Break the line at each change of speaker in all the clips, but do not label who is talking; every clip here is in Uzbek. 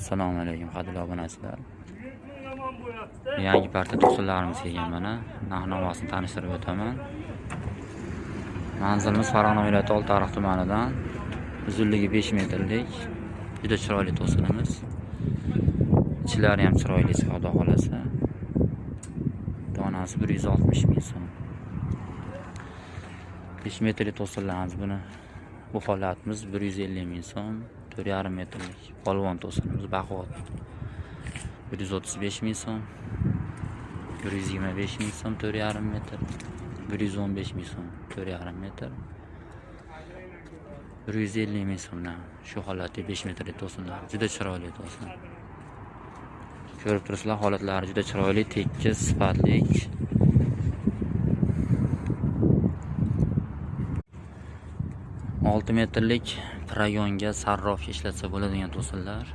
Assalomu alaykum, qadrli obunachilar. Yangi partiya to'sinlarimiz kelgan mana. Narx-navosini tanishtirib o'taman. Manzilimiz Farg'ona viloyati Oltiariq tumanidan. Uzunligi 5 metrlik. Juda chiroyli to'sinimiz. Ichlari ham chiroyli, xudo xolasa. Donasi 160 ming so'm. 5 metrlik to'sinlarimiz buni bu holatimiz 150 ming so'm. 4,5 metrlik polvon to'sinimiz baquvvat 135 ming so'm, 125 ming so'm 4,5 metr, 115 ming so'm 4,5 metr, 150 ming so'mdan shu holatda 5 metrlik to'sinlar. Juda chiroyli to'sin. Ko'rib turibsizlar, holatlari juda chiroyli, tekis, sifatli. 6 metrlik progonga sarrof ishlatsa bo'ladigan to'sinlar.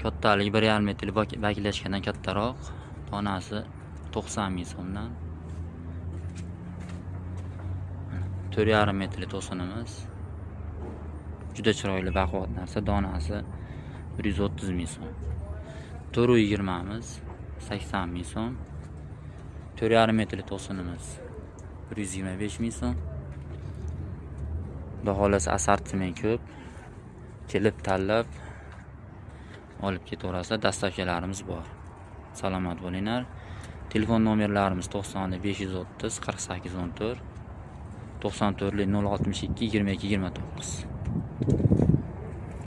Kattaligi 1,5 metrlik baklashgandan kattaroq, donasi 90 ming so'mdan. 4,5 metrlik to'sinimiz. Juda chiroyli baquvvat narsa, donasi 130 ming so'm. 4,20miz 80 ming so'm. 4,5 metrlik to'sinimiz 125 ming so'm. Xudo xolasa assortiment ko'p. Kelib tanlab olib ketaverasizlar. Dastavkalarimiz bor. Salomat bo'linglar. Telefon nomerlarimiz 90 530 48 14, 94 062 22 29.